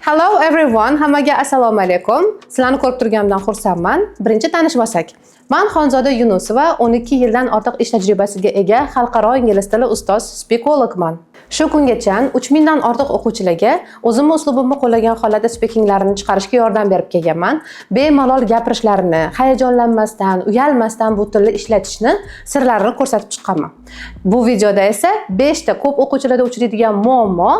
Hello everyone, hammaga assalomu alaykum. Sizlarni ko'rib turganimdan xursandman. Birinchi tanishib olsak. Man Xonzoda Yunusova, 12 yildan ortiq ish tajribasiga ega xalqaro ingliz tili ustoz, speakologman. Shu kungacha 3000 dan ortiq o'quvchilarga o'zimni uslubimni qo'llagan holatda speakinglarini chiqarishga yordam berib kelganman. Bemalol gapirishlarini, hayajonlanmasdan, uyalmasdan bu tilni ishlatishni sirlarini ko'rsatib chiqqanman. Bu videoda esa 5 ta ko'p o'quvchilarda uchraydigan muammo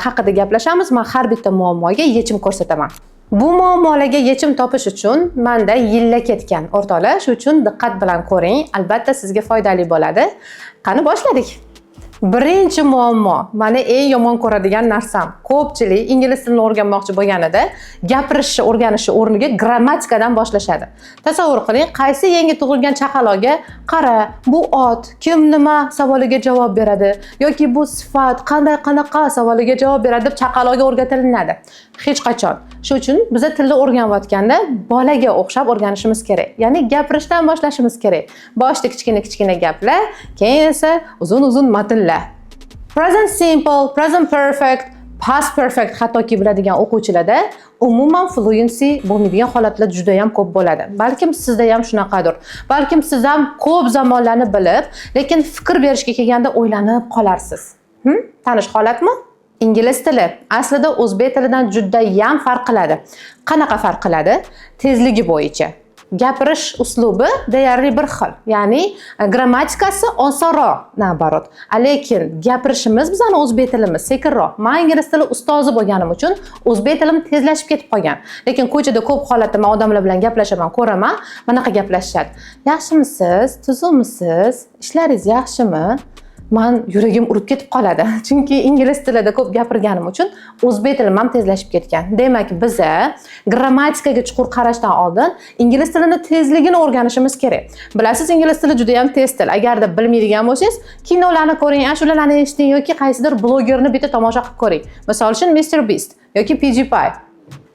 haqida gaplashamiz. Men har bitta muammoga yechim ko'rsataman. Bu muammolarga yechim topish uchun menda yillar ketgan, o'rtoqlar. Shu uchun diqqat bilan ko'ring, albatta sizga foydali bo'ladi. Qani, boshladik. Birinchi muammo, mani eng yomon ko'radigan narsam. Ko'pchilik ingliz tilini o'rganmoqchi bo'lganida gapirishni o'rganishi o'rniga grammatikadan boshlashadi. Tasavvur qiling, qaysi yangi tug'ilgan chaqaloqga "Qara, bu ot, kim, nima" savoliga javob beradi yoki "Bu sifat, qanday, qanaqa" savoliga javob beradi deb chaqaloqga o'rgatilinadi? Hech qachon. Shu uchun biza tilni o'rganayotganda bolaga o'xshab o'rganishimiz kerak. Ya'ni gapirishdan boshlashimiz kerak. Boshida kichkina kichkina gaplar, keyin esa uzun uzun matnlar. Present simple, present perfect, past perfect hattoki biladigan o'quvchilarda umuman fluency bo'lmaydigan holatlar juda ham ko'p bo'ladi. Balkim sizda ham shunaqadir. Balkim siz ham ko'p zamonlarni bilib, lekin fikr berishga kelganda o'ylanib qolarsiz. Tanish holatmi? Ingliz tili aslida o'zbek tilidan juda ham farq qiladi. Qanaqa farq qiladi? Tezligi bo'yicha. Gapirish uslubi deyarli bir xil. Ya'ni grammatikasi osonroq, наоборот. Lekin gapirishimiz, bizani o'zbek tilimiz sekinroq. Men ingliz tili ustozi bo'lganim uchun o'zbek tilim tezlashib ketib qolgan. Lekin ko'chada ko'p holatda men odamlar bilan gaplashaman, ko'raman, bunaqa gaplashishadi. "Yaxshimisiz? Tuzukmisiz? Ishlaringiz yaxshimi?" Man yuragim urib ketib qoladi, chunki ingliz tilida ko'p gapirganim uchun o'zbek tilim ham tezlashib ketgan. Demak, biza grammatikaga chuqur qarashdan oldin ingliz tilini tezligini o'rganishimiz kerak. Bilasiz, ingliz tili juda yam tez til. Agarda bilmaydigan bo'lsangiz, kinolarni ko'ring, ashulalarni eshiting yoki qaysidir blogerni bitta tomosha qilib ko'ring, misol uchun, Mr Beast yoki PewDiePie.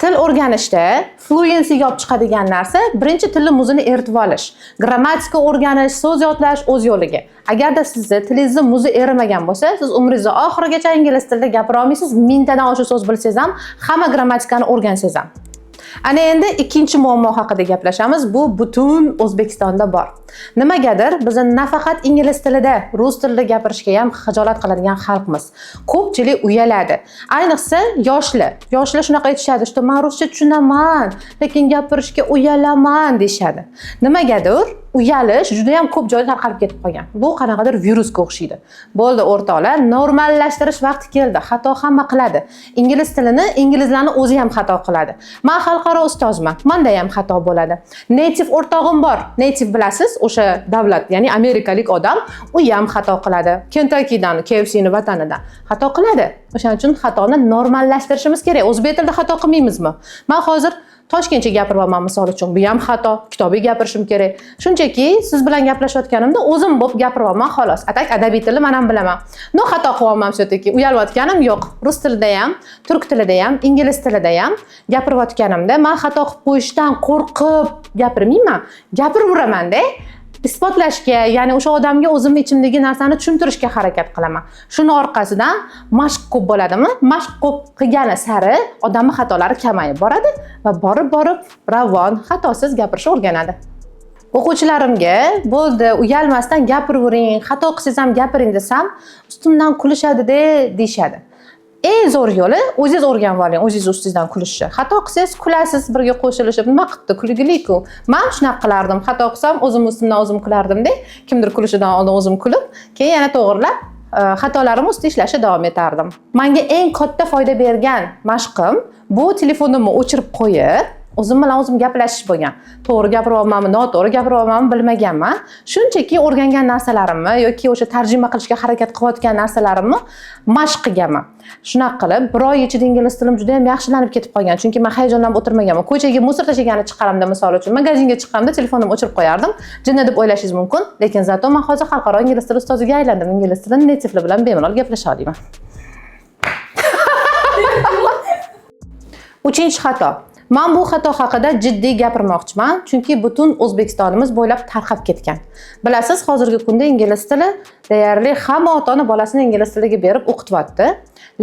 Til o'rganishda fluencyga olib chiqadigan narsa birinchi tilni muzini eritib olish. Grammatika o'rganish, so'z yodlash o'z yo'liga. Agarda sizni tilingizni muzi erimagan bo'lsa, siz umringizni oxirigacha ingliz tilida gapira olmaysiz, mingtadan oshiq so'z bilsangiz ham, hamma grammatikani o'rgansangiz ham. Ana endi ikkinchi muammo haqida gaplashamiz. Bu butun O'zbekistonda bor. Nimagadir biz nafaqat ingliz tilida, rus tilida gapirishga ham xijolat qiladigan xalqmiz. Ko'pchilik uyaladi. Ayniqsa yoshlar. Yoshlar shunaqa aytishadi, что "Men ruscha tushunaman, lekin gapirishga uyalaman", deyishadi. Nimagadir uyalish juda ham ko'p joyda tarqalib ketib qolgan. Bu qanaqadir virusga o'xshaydi. Bo'ldi, o'rtoqlar, normallashtirish vaqti keldi. Xato hamma qiladi. Ingliz tilini inglizlarni o'zi ham xato qiladi. Men xalqaro ustozman. Menda ham xato bo'ladi. Native o'rtog'im bor. Native bilasiz, o'sha davlat, ya'ni amerikalik odam, u ham xato qiladi. Kentakkidan, KFCni vatanidan xato qiladi. O'shaning uchun xatoni normallashtirishimiz kerak. O'zbek tilida xato qilmaymizmi? Men hozir toshkentcha gapiryapman, misol uchun. Bu ham xato, kitobiy gapirishim kerak. Shunchaki siz bilan gaplashayotganimda o'zim bo'lib gapiryapman, xolos. А так adabiy tilni man ham bilaman. Но xato qilyapman все-таки. Uyalayotganim yo'q. Rus tilida ham, turk tilida ham, ingliz tilida ham gapirayotganimda man xato qilib qo'yishdan qo'rqib gapirmayman. Gapiraveraman-da. Isbotlashga, ya'ni o'sha odamga o'zimni ichimdagi narsani tushuntirishga harakat qilaman. Shuni orqasidan mashq ko'p bo'ladimi? Mashq ko'p qilgani sari odamning xatolari kamayib boradi va borib borib ravon, xatosiz gapirishni o'rganadi. O'quvchilarimga "Bo'ldi, uyalmasdan gapiravering, xato qilsangiz ham gapiring", desam, "Ustimdan kulishadi-da", deyishadi. Eng zo'r yo'li o'zingiz o'rganib oling, o'zingiz ustingizdan kulishni. Xato qilsangiz, kulasiz birga qo'shilishib, "Nima qilibdi, kulgili-ku". Man shunaqa qilardim. Xato qilsam, o'zim ustimdan o'zim kulardimda, kimdir kulishidan oldin o'zim kulib, keyin yana to'g'irlab, xatolarim ustida ishlashni davom etardim. Menga eng katta foyda bergan mashqim bu telefonimni o'chirib qo'yib, o'zim bilan o'zim gaplashish bo'lgan. To'g'ri gapiryapmanmi, noto'g'ri gapiryapmanmi, bilmaganman. Shunchaki o'rgangan narsalarimni yoki o'sha tarjima qilishga harakat qilayotgan narsalarimni mashq qilganman. Shunaqa qilib, bir oy ichida ingliz tilim juda ham yaxshilanib ketib qolgan. Chunki men hayajonlanib o'tirmaganman. Ko'chaga мусор tashlagani chiqqanimda, misol uchun, magazinga chiqqanimda telefonimni o'chirib qo'yardim. Jinni deb o'ylashingiz mumkin, lekin зато men hozir xalqaro ingliz tili ustoziga aylandim. Ingliz tilini nativelar bilan bemalol gaplasha olaman. Uchinchi xato. Man bu xato haqida jiddiy gapirmoqchiman, chunki butun O'zbekistonimiz bo'ylab tarqab ketgan. Bilasiz, hozirgi kunda ingliz tili deyarli hamma ota ona bolasini ingliz tiliga berib o'qityapti,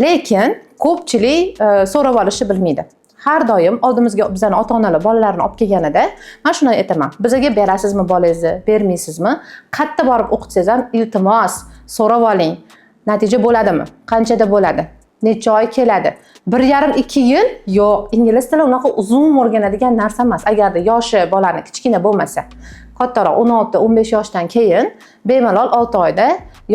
lekin ko'pchilik so'rab olishni bilmaydi. Har doim oldimizga bizani ota onalar bolalarini olib kelganida man shuni aytaman: "Bizaga berasizmi bolangizni, bermaysizmi, qayerda borib o'qitsangiz ham, iltimos, so'rab oling, natija bo'ladimi, qanchada bo'ladi, necha oy keladi?" 1,5-2 yil yo'q, ingliz tili unaqa uzun o'rganadigan narsa emas. Agarda yoshi bolani kichkina bo'lmasa, kattaroq, 16-15 yoshdan keyin bemalol 6 oyda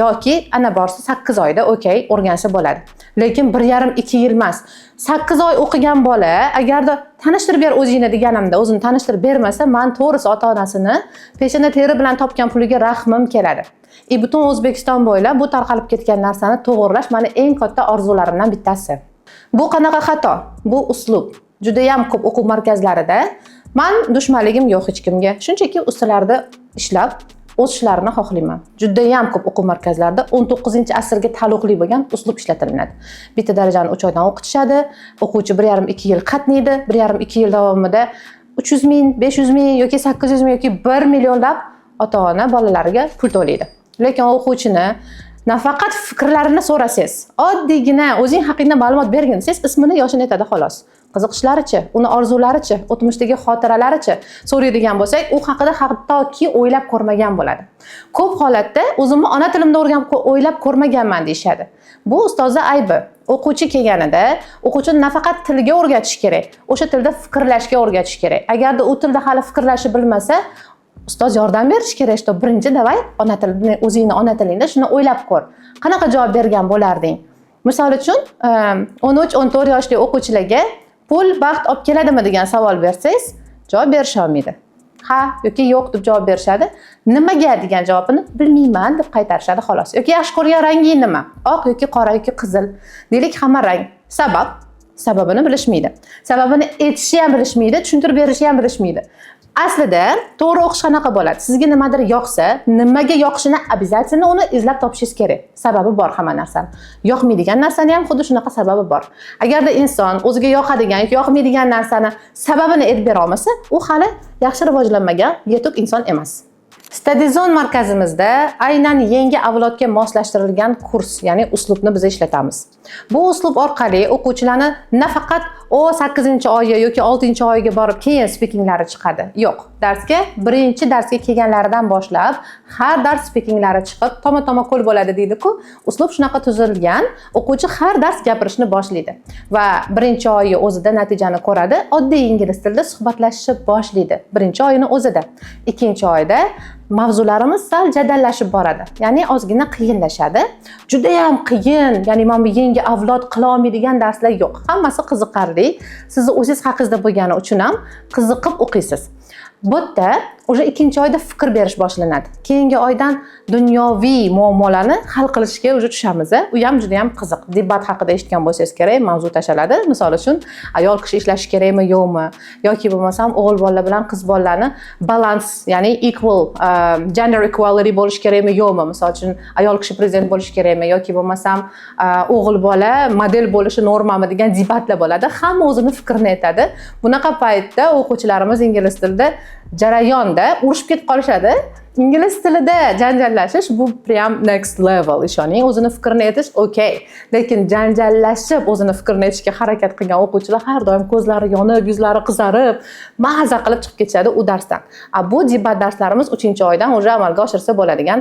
yoki ana borsa 8 oyda, okey, o'rgansa bo'ladi, lekin 1,5-2 yil emas. 8 oy o'qigan bola agarda "Tanishtirib ber o'zingni" deganimda o'zini tanishtirib bermasa, man to'g'risi ota onasini peshona teri bilan topgan puliga rahmim keladi. И butun O'zbekiston bo'ylab bu tarqalib ketgan narsani to'g'irlash mani eng katta orzularimdan bittasi. Bu qanaqa xato? Bu uslub. Judayam ko'p o'quv markazlarida, man dushmanligim yo'q hech kimga, shunchaki ustilarida ishlab o'sishlarini xohlayman, judayam ko'p o'quv markazlarida 19-asrga taalluqli bo'lgan uslub ishlatilinadi. Bitta darajani 3 oydan o'qitishadi, o'quvchi 1,5-2 yil qatnaydi. 1,5-2 yil davomida 300 ming, 500 ming yoki 800 ming yoki 1 millionlab ota ona bolalariga pul to'laydi. Lekin o'quvchini nafaqat fikrlarini so'rasangiz, oddiygina "O'zing haqingda ma'lumot bergin" desangiz, ismini, yoshini aytadi, xolos. Qiziqishlarichi, uni orzularichi, o'tmishdagi xotiralarichi so'raydigan bo'lsak, u haqida hattoki o'ylab ko'rmagan bo'ladi. Ko'p holatda "O'zimni ona tilimda o'rganib, o'ylab ko'rmaganman" deyishadi. Bu ustozni aybi. O'quvchi kelganida o'quvchini nafaqat tilga o'rgatish kerak, o'sha tilda fikrlashga o'rgatish kerak. Agarda u tilda hali fikrlashni bilmasa, ustoz yordam berishi kerak, что birinchi давай ona tilini, o'zingni ona tilingda shuni o'ylab ko'r, qanaqa javob bergan bo'larding. Misol uchun, 13-14 yoshli o'quvchilarga "Pul baxt olib keladimi?" degan savol bersangiz, javob berisha olmaydi. "Ha" yoki "Yo'q" deb javob berishadi. "Nimaga?" degan javobini "Bilmayman" deb qaytarishadi, xolos. Yoki "Yaxshi ko'rgan ranging nima?" "Oq yoki qora yoki qizil", deylik, "Hamma rang". Sabab? Sababini bilishmaydi, sababini aytishni ham bilishmaydi, tushuntirib berishni ham bilishmaydi. Aslida to'g'ri o'qish qanaqa bo'ladi? Sizga nimadir yoqsa, nimaga yoqishini обязательно uni izlab topishingiz kerak. Sababi bor hamma narsani. Yoqmaydigan narsani ham xuddi shunaqa sababi bor. Agarda inson o'ziga yoqadigan yoki yoqmaydigan narsani sababini aytib bera olmasa, u hali yaxshi rivojlanmagan, yetuk inson emas. StudyZone markazimizda aynan yangi avlodga moslashtirilgan kurs, ya'ni uslubni biz ishlatamiz. Bu uslub orqali o'quvchilarni nafaqat o 8-oyi yoki 6-oyiga borib keyin speakinglari chiqadi. Yo'q, darsga, birinchi darsga kelganlaridan boshlab har dars speakinglari chiqib, toma-toma ko'l bo'ladi deydi-ku, uslub shunaqa tuzilgan, o'quvchi har dars gapirishni boshlaydi va birinchi oyi o'zida natijani ko'radi, oddiy ingliz tilida suhbatlashishni boshlaydi birinchi oyini o'zida. Ikkinchi oyda mavzularimiz sal jadallashib boradi, ya'ni ozgina qiyinlashadi. Judayam qiyin, ya'ni mana bu yangi avlod qila olmaydigan darslar yo'q. Hammasi qiziqarli. Sizni o'zingiz haqingizda bo'lgani uchun ham qiziqib o'qiysiz. Bu yerda уже ikkinchi oyda fikr berish boshlanadi. Keyingi oydan dunyoviy muammolarni hal qilishga уже tushamiz. U ham juda ham qiziq. Debat haqida eshitgan bo'lsangiz kerak, mavzu tashaladi. Misol uchun, ayol kishi ishlashi kerakmi, yo'qmi, yoki bo'lmasam o'g'il bolalar bilan qiz bolalarni balans, ya'ni equal, gender equality bo'lishi kerakmi, yo'qmi? Misol uchun, ayol kishi prezident bo'lishi kerakmi yoki bo'lmasam o'g'il bola model bo'lishi normami degan debatlar bo'ladi. Hamma o'zini fikrini aytadi. Bunaqa paytda o'quvchilarimiz ingliz tilida jarayonda urushib ketib qolishadi. Ingliz tilida janjallashish bu прям next level, ishoning. O'zini fikrini aytish okey, lekin janjallashib o'zini fikrini aytishga harakat qilgan o'quvchilar har doim ko'zlari yonib, yuzlari qizarib, maza qilib chiqib ketishadi u darsdan. A bu debat darslarimiz uchinchi oydan уже amalga oshirsa bo'ladigan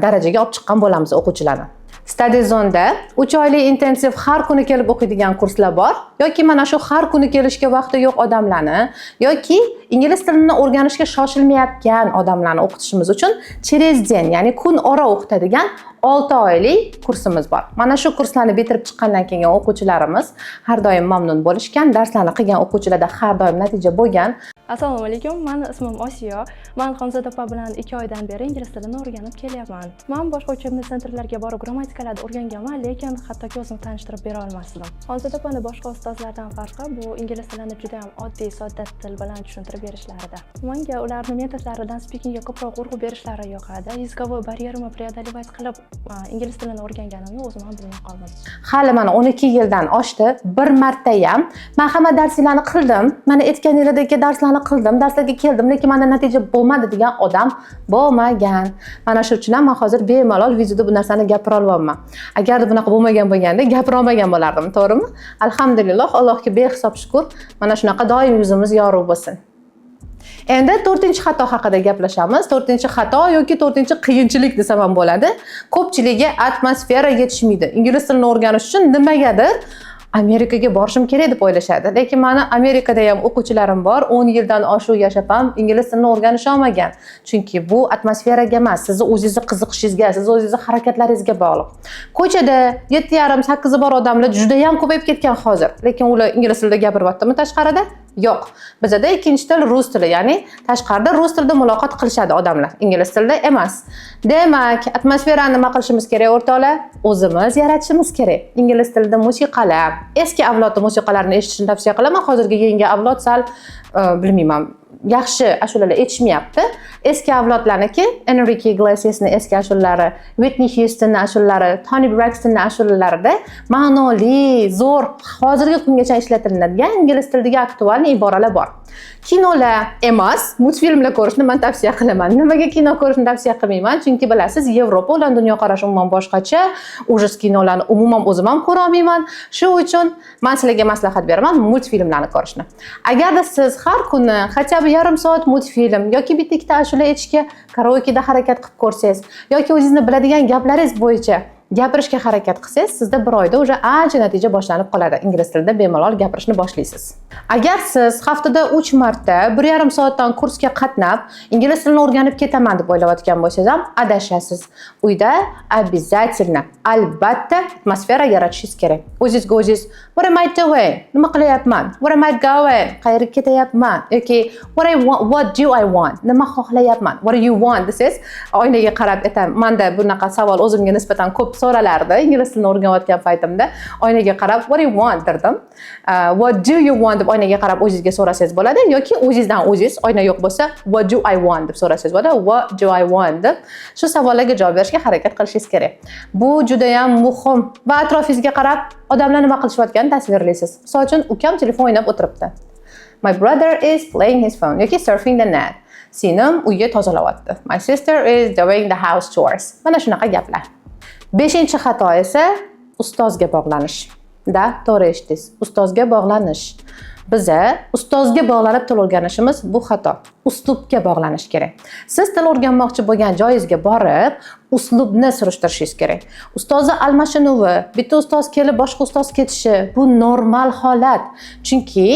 darajaga olib chiqqan bo'lamiz o'quvchilarni. StudyZone'da 3 oylik intensiv, har kuni kelib o'qiydigan kurslar bor yoki mana shu har kuni kelishga vaqti yo'q odamlarni yoki ingliz tilini o'rganishga shoshilmayotgan odamlarni o'qitishimiz uchun через день, ya'ni kun ora o'qitadigan 6 oylik kursimiz bor. Mana shu kurslarni bitirib chiqqandan keyin o'quvchilarimiz har doim mamnun bo'lishgan, darslarni qilgan o'quvchilarda har doim natija bo'lgan. Assalomu alaykum, mani ismim Osiyo. Man Xonzoda opa bilan 2 oydan beri ingliz tilini o'rganib kelyapman. Man boshqa учебный центр larga borib grammatikalarni o'rganganman, lekin hattoki o'zimni tanishtirib bera olmasdim. Xonzoda opani boshqa ustozlardan farqi bu ingliz tilini juda ham oddiy, sodda til bilan tushuntirib berishlarida. Manga ularni metodlaridan speakingga ko'proq urg'u berishlari yoqadi. Языковой барьер imni преодолевать qilib Ingliz tilini o'rganganimni o'zim ham bilmay qoldim. Hali mana 12 yildan oshdi, bir martayam "Man hamma darslarni qildim, mana aytganinglardagi darslarni qildim, darslarga keldim, lekin manda natija bo'lmadi" degan odam bo'lmagan. Mana shu uchun ham man hozir bemalol videoda bu narsani gapira olyapman. Agarda bunaqa bo'lmagan bo'lganda, gapira olmagan bo'lardim, to'g'rimi? Alhamdulillah, Allohga behisob shukur. Mana shunaqa doim yuzimiz yorug' bo'lsin. Endi to'rtinchi xato haqida gaplashamiz. To'rtinchi xato yoki to'rtinchi qiyinchilik desam ham bo'ladi. Ko'pchiligiga atmosfera yetishmaydi. Ingliz tilini o'rganish uchun nimagadir Amerikaga borishim kerak deb o'ylashadi. Lekin mani Amerikada ham o'quvchilarim bor, 10 yildan oshiq yashab ham ingliz tilini o'rganisha olmagan. Chunki bu atmosferaga emas, sizni o'zingizni qiziqishingizga, sizni o'zingizni harakatlaringizga bog'liq. Ko'chada 7,5, 8 bor odamlar juda ham ko'payib ketgan hozir. Lekin ular ingliz tilida gapiryaptimi tashqarida? Yo'q. Bizada ikkinchi til rus tili, ya'ni tashqarida rus tilida muloqot qilishadi odamlar, ingliz tilida emas. Demak, atmosferani nima qilishimiz kerak, o'rtoqlar? O'zimiz yaratishimiz kerak. Ingliz tilida musiqalar, eski avlodni musiqalarini eshitishni tavsiya qilaman. Hozirgi yangi avlod sal bilmayman, yaxshi ashulalar aytishmayapti. Eski avlodlarniki, Enrique Iglesiasni eski ashulalari, Whitney Houstonni ashulalari, Toni Braxtonni ashulalarida ma'noli, zo'r, hozirgi kungacha ishlatilinadigan ingliz tilidagi актуальный iboralar bor. Kinolar emas, multfilmlar ko'rishni man tavsiya qilaman. Nimaga kino ko'rishni tavsiya qilmayman? Chunki bilasiz, Yevropa, ularning dunyoqarashi umuman boshqacha. Ужас kinolarni umuman o'zim ham ko'ra olmayman. Shu uchun man sizlarga maslahat beraman multfilmlarni ko'rishni. Agarda siz har kuni хотя бы yarim soat multfilm yoki bitta ikkita ashula aytishga karaokeda harakat qilib ko'rsangiz yoki o'zingizni biladigan gaplaringiz bo'yicha gapirishga harakat qilsangiz, sizda bir oyda уже ancha natija boshlanib qoladi. Ingliz tilida bemalol gapirishni boshlaysiz. Agar siz haftada 3 marta 1,5 soatdan kursga qatnab, ingliz tilini o'rganib ketaman deb o'ylayotgan bo'lsangiz ham, adashasiz. Uyda обязательно, albatta atmosfera yaratishingiz kerak. O'zingizga o'zingiz "What am I doing?" Nima qilyapman? "Where am I going?" Qayerga ketyapman? Yoki "What I want, what do I want?" Nima xohlayapman? "What do you want?" desangiz, oynaga qarab aytaman. Manda bunaqa savol o'zimga nisbatan ko'p so'ralardi ingliz tilini o'rganayotgan paytimda. Oynaga qarab "What do you want?" derdim. "What do you want?" deb oynaga qarab o'zingizga so'rasangiz bo'ladi yoki o'zingizdan o'zingiz, oyna yo'q bo'lsa, "What do I want?" deb so'rasangiz bo'ladi. "What do I want?" deb shu savollarga javob berishga harakat qilishingiz kerak. Bu juda ham muhim va atrofingizga qarab odamlar nima qilishayotganini tasvirlaysiz. Misol uchun, ukam telefon o'ynab o'tiribdi. My brother is playing his phone yoki surfing the net. Singlim uyga tozalayapti. My sister is doing the house chores. Mana shunaqa gaplar. Beshinchi xato esa ustozga bog'lanish. Да, to'g'ri eshitdingiz. Ustozga bog'lanish. Biza ustozga bog'lanib til o'rganishimiz bu xato. Uslubga bog'lanish kerak. Siz til o'rganmoqchi bo'lgan joyingizga borib, uslubni surishtirishingiz kerak. Ustozni almashinuvi, bitta ustoz kelib boshqa ustoz ketishi bu normal holat. Chunki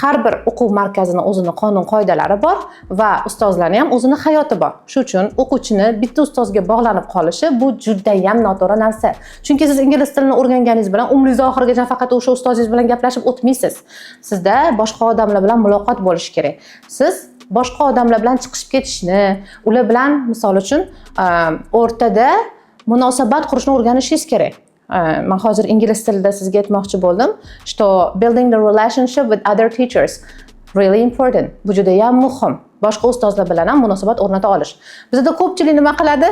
har bir o'quv markazini o'zini qonun qoidalari bor va ustozlarni ham o'zini hayoti bor. Shu uchun o'quvchini bitta ustozga bog'lanib qolishi bu judayam noto'g'ri narsa. Chunki siz ingliz tilini o'rganganingiz bilan umringiz oxirigacha faqat o'sha ustozingiz bilan gaplashib o'tmaysiz. Sizda boshqa odamlar bilan muloqot bo'lishi kerak. Siz boshqa odamlar bilan chiqishib ketishni, ular bilan, misol uchun, o'rtada munosabat qurishni o'rganishingiz kerak. Man hozir ingliz tilida sizga aytmoqchi bo'ldim, что building the relationship with other teachers really important. Bu juda ham muhim. Boshqa ustozlar bilan ham munosabat o'rnata olish. Bizda ko'pchilik nima qiladi?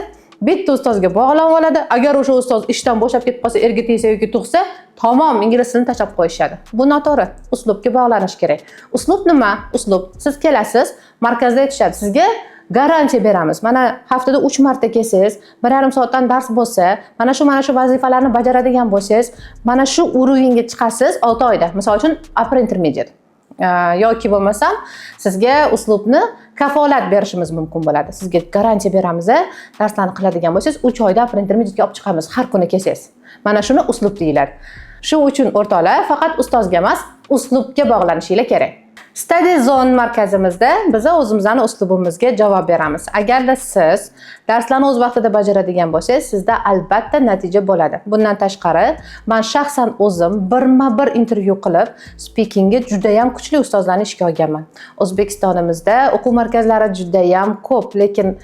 Bitta ustozga bog'lanib oladi. Agar o'sha ustoz ishdan bo'shab ketib qolsa, erga tegsa yoki tug'sa, tamom, ingliz tilini tashlab qo'yishadi. Bu noto'g'ri. Uslubga bog'lanish kerak. Uslub nima? Uslub. Siz kelasiz, markazda aytishadi, sizga garantiya beramiz. Mana haftada 3 marta kelsangiz, 1,5 soatdan dars bo'lsa, mana shu, mana shu vazifalarni bajaradigan bo'lsangiz, mana shu уровень ga chiqasiz 6 oyda. Misol uchun, upper intermediate. Yoki bo'lmasam sizga uslubni kafolat berishimiz mumkin bo'ladi. Sizga garantiya beramiz, darslarni qiladigan bo'lsangiz, 3 oyda upper intermediatega olib chiqamiz, har kuni kelsangiz. Mana shuni uslub deyiladi. Shu uchun, o'rtoqlar, faqat ustozga emas, uslubga bog'lanishinglar kerak. Study Zone markazimizda biz o'zimizni uslubimizga javob beramiz. Agarda siz darslarni o'z vaqtida bajaradigan bo'lsangiz, sizda albatta natija bo'ladi. Bundan tashqari, man shaxsan o'zim birma-bir intervyu qilib, speakingga juda ham kuchli ustozlarni ishga olganman. O'zbekistonimizda o'quv markazlari juda ham ko'p, lekin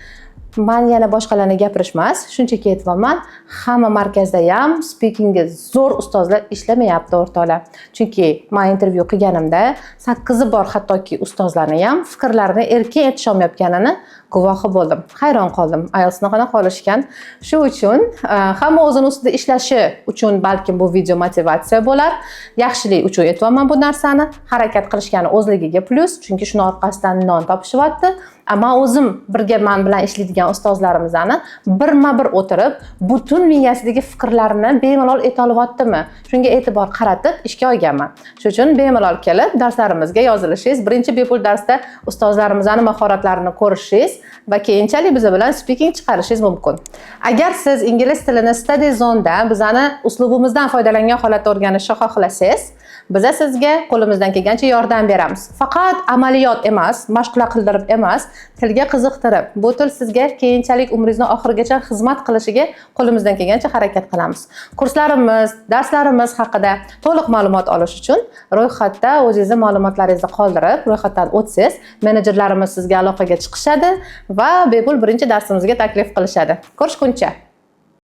man yana boshqalarni gapirish emas, shunchaki aytyapman, hamma markazda ham speakingga zo'r ustozlar ishlamayapti, o'rtoqlar. Chunki man intervyu qilganimda 8 bor hattoki ustozlarni ham fikrlarini erkin aytisholmayotganini guvohi bo'ldim. Hayron qoldim, IELTSni qanaqa olishgan. Shu uchun hamma o'zini ustida ishlashi uchun balkim bu video motivatsiya bo'lar. Yaxshilik uchun aytyapman bu narsani. Harakat qilishgani o'zligiga plyus, chunki shuni orqasidan non topishyapti. Man o'zim birga man bilan ishlaydigan ustozlarimizni birma bir o'tirib, butun miyasidagi fikrlarini bemalol aytolyaptimi, shunga e'tibor qaratib ishga olganman. Shuning uchun bemalol kelib darslarimizga yozilishingiz, birinchi bepul darsda ustozlarimizni mahoratlarini ko'rishingiz va keyinchalik biza bilan speaking chiqarishingiz mumkin. Agar siz ingliz tilini Study Zoneda bizani uslubimizdan foydalangan holatda o'rganishni xohlasangiz, biza sizga qo'limizdan kelgancha yordam beramiz. Faqat amaliyot emas, mashqlar qildirib emas, tilga qiziqtirib, bu til sizga keyinchalik umringizni oxirigacha xizmat qilishiga qo'limizdan kelgancha harakat qilamiz. Kurslarimiz, darslarimiz haqida to'liq ma'lumot olish uchun ro'yxatda o'zingizni ma'lumotlaringizni qoldirib, ro'yxatdan o'tsangiz, menejerlarimiz sizga aloqaga chiqishadi va bepul birinchi darsimizga taklif qilishadi. Ko'rishguncha.